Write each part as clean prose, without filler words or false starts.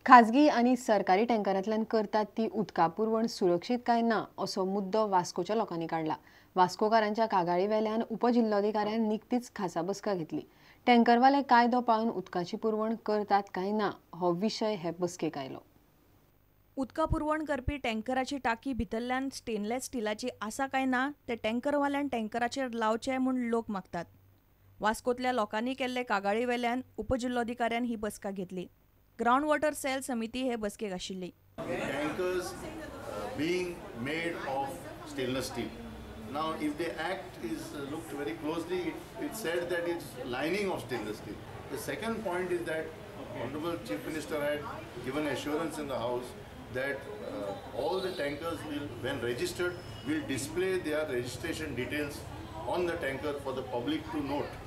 खाजगी आनी सरकारी टँकरांतल्यान करतात ती उदका पुरवण सुरक्षीत काय ना असो मुद्दो वास्कोच्या लोकांनी काडला. वास्कोकारांच्या कागाळी वेल्यान उपजिल्लोधिकाऱ्यान निकतीच खासा बसका घेतली. टँकरवाले कायदो पाळून उदकाची पुरवण करतात काय ना हो विशय हे बसकेक आयलो. उदका पुरवण करपी टँकराची टाकी भितरल्यान स्टेनलेस स्टिलाची आसा काय ना ते टँकरवाल्यान टँकराचेर लावचे म्हूण लोक मागतात. वास्कोतल्या लोकांनी केल्ले कागाळी वेल्यान उपजिल्लोधिकाऱ्यान ही बसका घेतली. ग्राउंड वॉटर सेल समिती हे बसकेक आशिल्ली. Tankers being made of stainless steel. Now, if the act is looked very closely, it said that it's lining of stainless steel. The second point is that Honorable Chief Minister had given assurance in the House that all the tankers will, when registered, will display their registration details on the tanker for the public to note.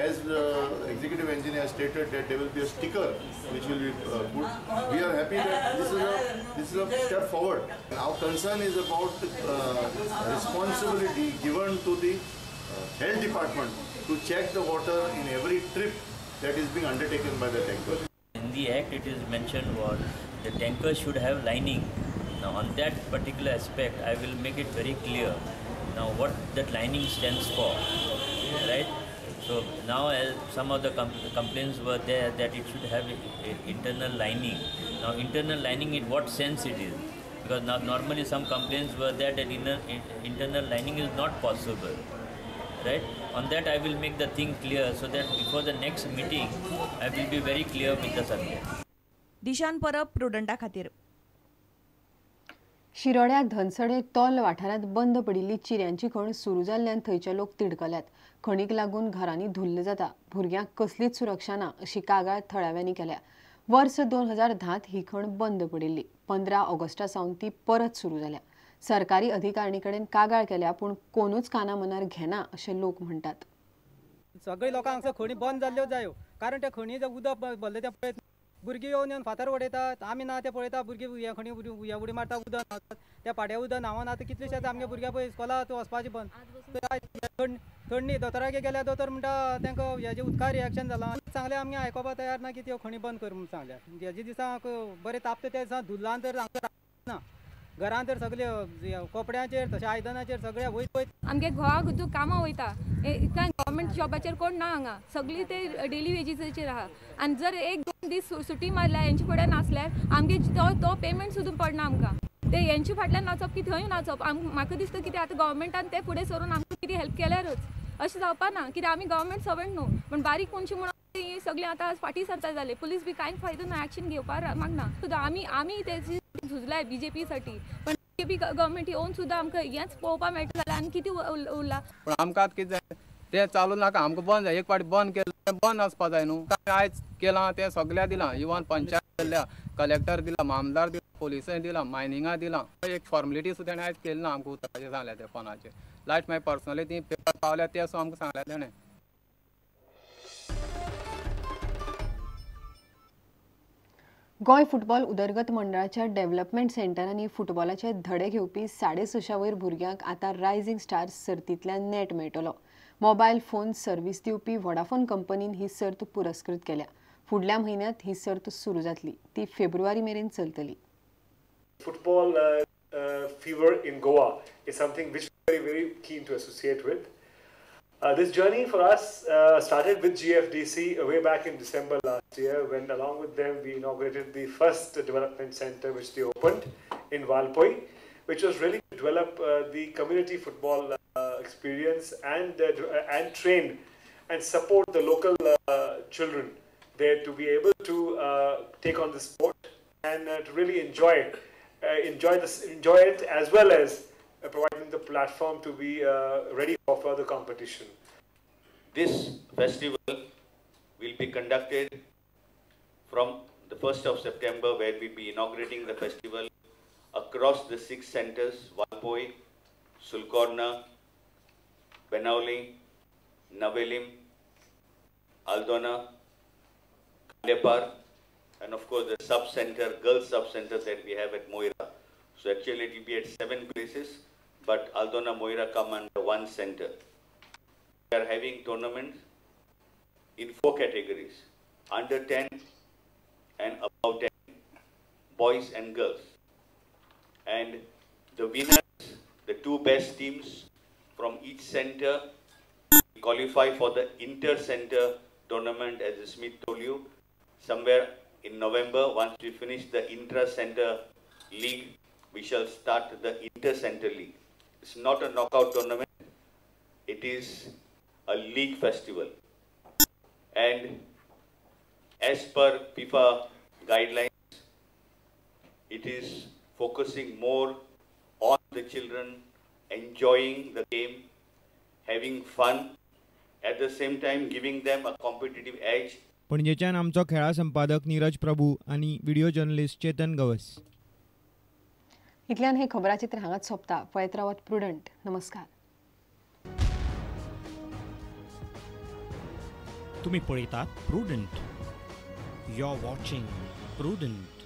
As the executive engineer stated that there will be a sticker which will be put. We are happy that this is a step forward. Our concern is about responsibility given to the health department to check the water in every trip that is being undertaken by the tanker. In the act, it is mentioned what the tanker should have lining. Now, on that particular aspect, I will make it very clear. Now, what that lining stands for, right? So now, as some of the complaints were there that it should have a internal lining. Now, internal lining in what sense it is? Because now normally some complaints were there that internal lining is not possible, right? On that I will make the thing clear so that before the next meeting, I will be very clear with the subject. Dishan Parab प्रुडंटा खातीर. शिरोड्या धनसडे तोल वाठारांत बंद पडिल्ली चिऱ्यांची खण सुरू जाल्ल्यान थंयचे लोक तिडकल्यात. खणीक लागून घरांनी धुल्ल जाता, भुरग्यांक कसलीच सुरक्षा ना अशी कागाळ थळाव्यांनी केल्या. वर्स 2010 ही खण बंद पडिल्ली. 15 ऑगस्टा सावन ती परत सुरू जाल्या. सरकारी अधिकारिणी कडेन कागाळ केल्या पूण कोणूच काना मनार घेना अशें लोक म्हणटात. सगळे लोकांक खणी बंद जाल्ल्यो जायो, कारण त्या खणी उदक भरलें तें पळयत भुरगीं येवन येवन फातर उडयतात. आमी ना ते पळयता भुरगीं हे खणी हे उडी मारता उदक न्हांवतात, त्या पाड्या उदक न्हांवन आतां कितलेशेच आमगे भुरग्यां पळय इस्कोला वचपाचें बंद. थंडी दोतोरागे गेल्यार दोतोर म्हणटा तांकां हेजें उदका रिएक्शन जालां. सांगलें आमगे आयकोपा तयार ना की त्यो खणी बंद कर म्हूण सांगल्या. हेजे दिसाक बरें तापता त्या दिसा धुल्लान तर हांगा ना, घरान तर सगळे कपड्यांचेर तशें आयदनाचेर सगळे वयत वयत. आमगे घोवाक तूं कामां वयता, कांय गव्हर्मेंट जॉबाचेर कोण ना हांगा, सगळीं ते डेली वेजीसाचेर आहा. आनी जर 1-2 दीस सुटी मारल्या हेंचे फुडें नासल्यार आमगे तो पेमेंट सुद्दां पडना आमकां. ते हेंचे फाटल्यान नाचप की थंय नाचप, म्हाका दिसता कितें आतां गव्हर्मेंटान ते फुडें सरून आमकां कितें हेल्प केल्यारच अशें जावपा ना. कित्याक आमी गव्हर्मेंट सर्वंट न्हू, पूण बारीक मनशां म्हणून ही सगळीं आतां फाटीं सरता जाले. पुलीस बी कांयच फायदो ना, एक्शन घेवपाक मागना सुद्दां. आमी आमी तेजी झुजलाय बीजेपी साठी, पण बीजेपी गव्हर्मेंट येवन सुद्दां आमकां हेंच पळोवपाक मेळटा जाल्यार आनी कितें उरला. पूण आमकां कितें जाय तें चालू नाका, आमकां बंद जाय. एक फावटी बंद केलें बंद आसपा जाय न्हू. आयज केलां तें सगळ्या दिलां, इवन पंचायत दिल्या, कलेक्टर दिला, मामदार दिला, पोलिसांनी दिलां, मायनिंगा दिलां. एक फॉर्मेलिटी सुद्दां ताणें आयज केली ना आमकां उतराचें सांगलें तें फोनाचेर. लास्ट मागीर पर्सनली ती पेपर पावल्या ते सुद्दां आमकां सांगलें ताणें. गोंय फुटबॉल उदरगत मंडळाच्या डेव्हलपमेंट सेंटरांनी फुटबॉलाचे धडे घेवपी 650 वयर भुरग्यांक आतां रायझिंग स्टार्स सर्तींतल्यान नेट मेळटलो. मोबायल फोन सर्व्हिस दिवपी व्होडाफोन कंपनीन ही सर्त पुरस्कृत केल्या. फुडल्या म्हयन्यांत ही सर्त सुरू जातली, ती फेब्रुवारी मेरेन चलतली. Football fever in Goa is something which we are very keen to associate with. This journey for us started with GFDC way back in December last year, when along with them we inaugurated the first development center which they opened in Valpoi, which was really to develop the community football experience and train and support the local children there to be able to take on the sport and to really enjoy it, as well as providing the platform to be ready for further competition. This festival will be conducted from the 1st of September, where we will be inaugurating the festival across the 6 centers: Valpoi, Sulcorna, Benaulim, Navelim, Aldona, Kandepar, and of course the sub-center, girls sub-center that we have at Moira. So actually it will be at 7 places, but Aldona, Moira come under one center. We are having tournaments in 4 categories: under 10 and above 10. boys and girls. And the winners, the 2 best teams from each center, qualify for the inter-center tournament, as Smith told you, somewhere in November. Once we finish the intra-center league, we shall start the inter-center league. It's not a knockout tournament, it is a league festival. And as per FIFA guidelines, it is focusing more on the children, enjoying the game, having fun, at the same time giving them a competitive edge. पणजेच्यान आमचो खेळा संपादक नीरज प्रभू आनी video journalist Chetan Gawas. इतल्यान हे खबराचित्र हांगाच सोंपता. पळयत रावात प्रुडंट. नमस्कार. तुम्ही पळयतात Prudent. You are watching Prudent.